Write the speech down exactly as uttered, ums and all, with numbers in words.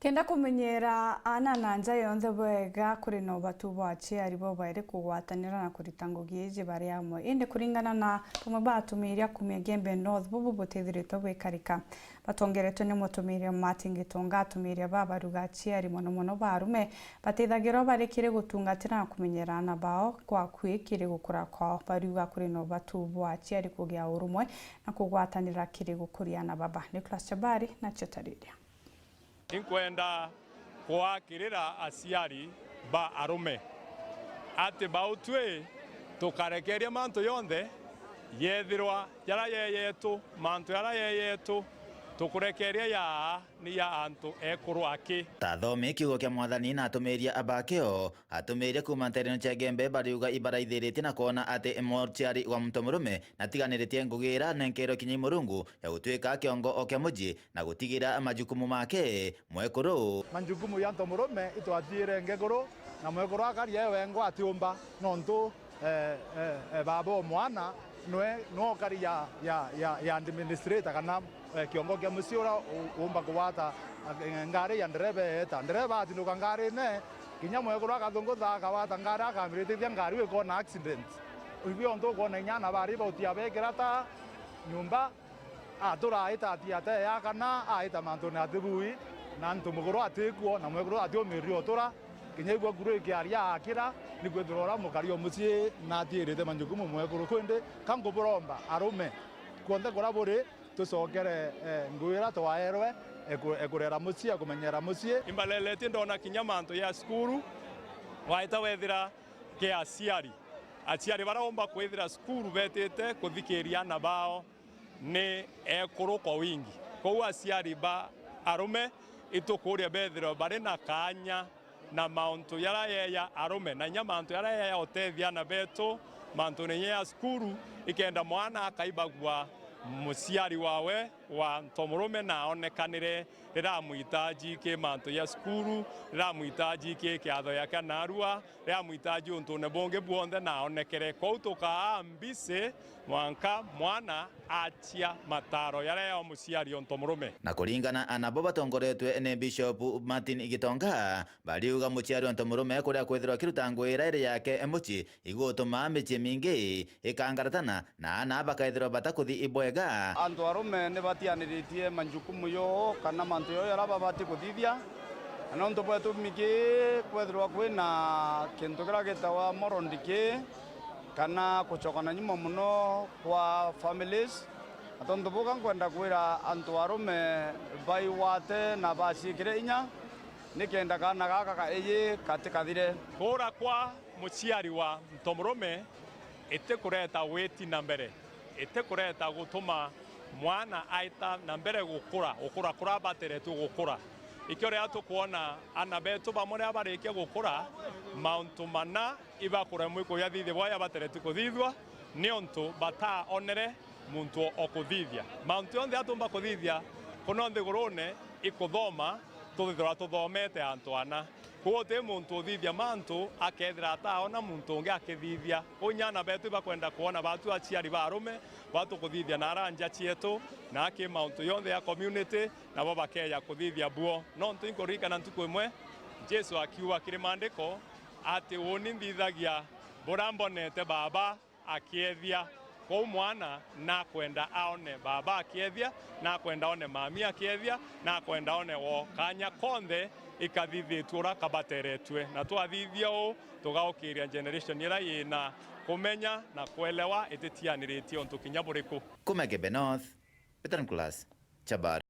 Kenda kumenyera aana na nja yonthe bwega, kuri na ubatu bwa aciari bobairi kugwatanira na kurita ngugi iji bari amwe. Indi kuringana na bamwe ba atumiria kuumia Igembe North, bubu butithiritwe bwikarika. Batongeretwe ni mutumiria Martin Gitonga, atumiria ba baruga aciari, mono mono ba arume, batithagirwa bari kiri gutungatira na kumenyera aana bao kwa akui kiri gukura kwao. Bariuga kuri na ubatu bwa aciari kugia urumwe na kugwatanira kiri gukuria aana baba. Nicholas Chabari nacio tariria. Inkwenda kwakirira aciari ba arume ati bautwi tukarekeria mantu yonthe, yethirwa jaria ye yetu, mantu jaria ye yetu, tukurekeria yaa ni ya antu ekuru aki. Tathomi kiugo kia Mwathani na atumiria abakeo, atumiria kuuma ntereno cia Igembe bariuga ibaraithiritie na kwona ati muciari wa muntu murume natiganiritie ngugi ira nenkerwe kinya i Murungu ya gutwika kiongo o kia muji na gutigira majukumu make mwekuru. Majukumu ya ntomurume itwatiire ngekuru, na mwekuru akaria e wengwa atiumba, nontu, eh, eh, eh, baba o mwana nwe, nwe ukari ya, ya, ya, ya administrator kana, eh, kiongo kia mucii uria u-, uumba kugwata, eh, ngari ya ndereba eeta. Ndereba atinduka ngarine, kinya mwekuru akathungutha akagwata ngari akambiritie ngari ikona accident. Ibi ontu ukwona inya ana bari bauti abekira ta nyumba, atura aita ati ate yakana, aita mantune atibui, na antu mukuru atikuo, na mwekuru atiumirire utura, kinya igua kuru ikiaria akira, nikwithirwa uria mukari o mucii natiirite majukumu mwekuru. Kwindi ka nkuburomba arume, kuonthe kuria buri, tucokere, eh, ngugi iria twaerwe, eku-, ekurera mucii, ekumenyera mucii. Imbaleletie ndona kinya mantu ya cukuru, waita wethira ki aciari. Aciari baria umba kwithira cukuru betite kuthikiria ana bao ni ekuru kwa wingi. Kwou aciari ba arume itukuria bethirwe bari na kaanya na mauntu jaria jeja arume, na inya mantu jaria jeja utethia ana betu mantune inya ja cukuru, ikenda mwana akaibagua muciari wawe wa ntomurume na aonekanire riria amwitaji ki mantu ja cukuru, riria amwitaji ki kiatho gia kia narua, riria amwitaji untune bungi bwonthe na aonekere. Kwou tukaa mbisi mwanka mwana acia mataro jaria ja muciari o ntomurume. Na kuringana na bo batongoretwe ni Bishop Martin Gitonga, bariuga muciari o ntomurume kuria kwithirwa akiruta ngugi iria iri yake mucii igutuma micii mingi ikangaratana na aana bakaithirwa batakuthi ibwega. Antu arume ni batianiritie majukumu yoo kana mantu yoo jaria babati kuthithia, na nontu bwa gitumi kii kwethirwa kwina kintu kiria gitawa moral decay kana kucokana nyuma muno kwa families. Na tontu buu ka nkwenda kwira antu arume baigwate na baciikire inya, nikenda kaana gaka kaiji gatikathire. Kuura kwa muciari wa ntomurume itikureta witi na mbere, itikureta gutuma mwana aita na mbere gukura, gukura kuria abateretwe gukura. Ikio riria tukwona ana betu bamwe riria barikia gukura, mauntu mana ibakuremwa ikujathithia bwa jabateretwe kuthithua, niuntu bataonere muntu o kuthithia. Mauntu jonthe jatumba kuthithia kuno nthigurune ikuthoma, tuthithirwa tuthomete antu ana. Kwou uti muntu uthithia mantu akethira ataona muntu ungi akithithia. Kwou inya ana betu ibakwenda kwona batu aciari ba arume batukuthithia na ara nja cietu na aki mauntu yonthe ya community, nabo bakeja kuthithia buo. Nontu inkuririkana ntuku imwe Jesu akiuga kiri maandiko ati, "Uuni nthithagia buria mbonete Baaba akiethia." Kwou mwana nakwenda aone Baaba akiethia, nakwenda one Mami akiethia, nakwenda one wo. Kaanya konthe ikathithitue uria kabateretue. Na twathithia uu, tugaukiria generation iria yina kumenya na kwelewa ititianiritie untu kinya buriku. Kuma Igembe North, Peter Nicholas, Chabari.